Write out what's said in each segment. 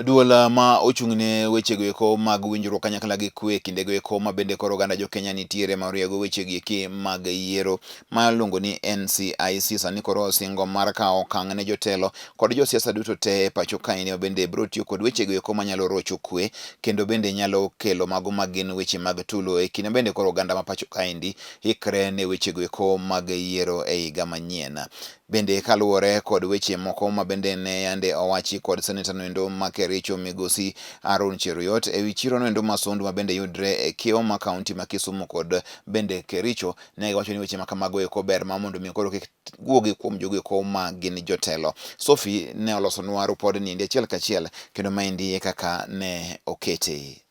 Duol ma ochung' ne wechego eko mag winjruok kanyakla gi kwe kindego eko ma bende koro oganda jo Kenya nitiere ma oriego wechegi eki mag yiero ma iluongo ni NCIC sani koro osingo mar kawo okang' ne jotelo kod josiasa duto te e pacho kaendi ma bende biro tiyo kod wechego eko manyalo rocho kwe kendo bende nyalo kelo mago ma gin weche mag tulo e kinde bende koro oganda ma pacho kaendi ikre ne wechego eko mag yiero e higa manyien. Bende kaluwore kod weche moko ma bende ne yande owachi kod seneta noendo ma Kericho migosi Aaron Cheruiyot ewi chiro noendo ma Sondu ma bende yudre e kiewo ma kaunti ma Kisumu kod bende Kericho, ne giwacho ni weche ma kamago eko ber ma mondo mi koro kik wuogi kuom jogo eko ma gin jotelo. Sophie ne olosonwa rupodni endi achiel kachiel kendo maendi e kaka ne okete.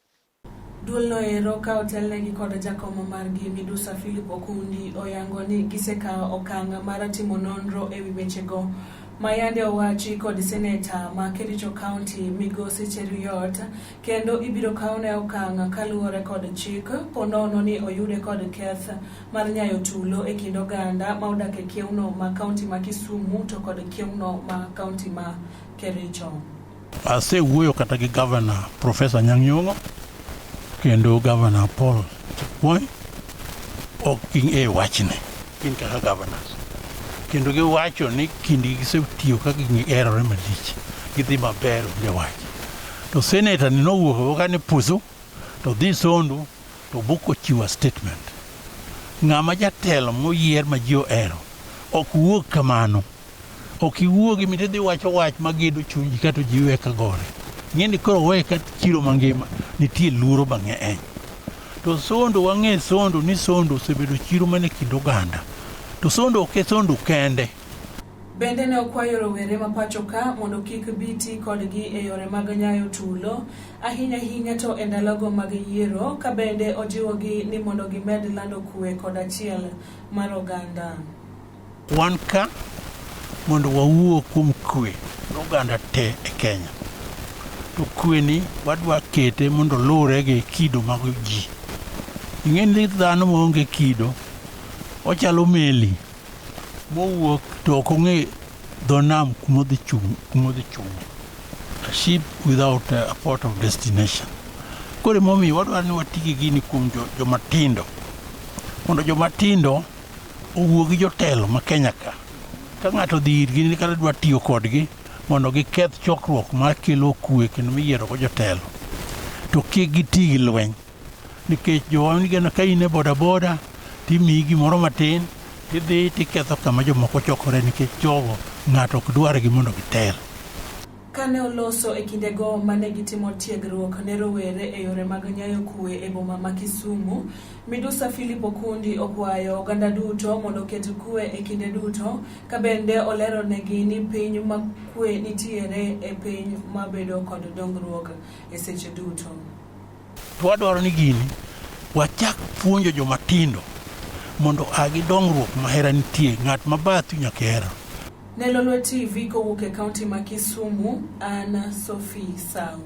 Duolno ero ka otelnegi kod jakom margi Midusa Philip Okundi oyango ni gisekawo okang' mar timo nonro ewi wechego ma yande owachi kod seneta ma Kericho County Migosi Cheruiyot kendo ibiro kawne okang' kaluwore kod chik ponono ni oyude kod keth mar nyayo tulo e kind oganda ma odak e kiewno ma kaunti ma Kisumu to kod kiewno ma kaunti ma Kericho. Asewuoyo kata gi gavana Profesa Anyang' Nyong'o kendo gavana Paul Chepkwony ok ging'eyo wachni gin kaka governors kendo giwacho ni kindgi gisetiyo ka giherore malich gidhi maber onge wach to seneta ni nowuok oko ni pusu to dhi Sondu to Buk ochiwo statement ng'ama jatelo moyier ma ji ohero ok wuog kamano Ok iwuogi mit idhi wacho wach magedo chunyi kato ji we ka gore. Ng'e ni koro we ka chiro mangima nitie luoro mang'eny. To Sondu wang'e Sondu ni Sondu osebedo chiro mana e kind oganda. To Sondu ok e Sondu kende. Bende ne okwayo rowere ma pacho ka mondo kik bi ti kodgi e yore mag nyayo tulo, ahinya ahinya to e ndalogo mag yiero, ka bende ojiwogi ni mondo gimed lando kwe kod achiel mar oganda. Wan ka mondo wawuo kuom kwe oganda te e Kenya. To kwe ni wadwa kete mondo oluwre gi kido mag ji. Ing'e ni dhano maonge kido ochalo meli mowuok to ok ong'e dho nam kumodhi chung' kumodhi chung'e. A ship without a port of destination. Koro emomiyo wadwaro ni wati gi gini kuom joma tindo mondo joma tindo owuo gi jotelo ma Kenya ka. Ka ng'ato odhi irgi ni kata dwa tiyo kodgi mondo giketh chokruok ma kelo kwe kendo miyiero go jotelo. To kik giti gi lweny. Nikech jowa geno ka in e boda boda timiyi gimoro matin tidhi tiketho kama jomoko chokore nikech jogo ng'ato ok dwargi mondo gitel. Kane oloso e kindego mane gitimo tiegruok ne rowere e yore mag nyayo kwe e boma ma Kisumu, Midusa Philip Okundi okwayo oganda duto mondo oket kwe e kinde duto ka bende olero negi ni piny ma kwe nitiere e piny mabedo kod dongruok e seche duto. To wadwaro ni gini wachak puonjo joma tindo mondo a gi dongruok ma hera nitie, ng'at ma bathu nyaka ihero. Ne Lolwe TV kowuok e kaunti ma Kisumu, an Sophie Sau.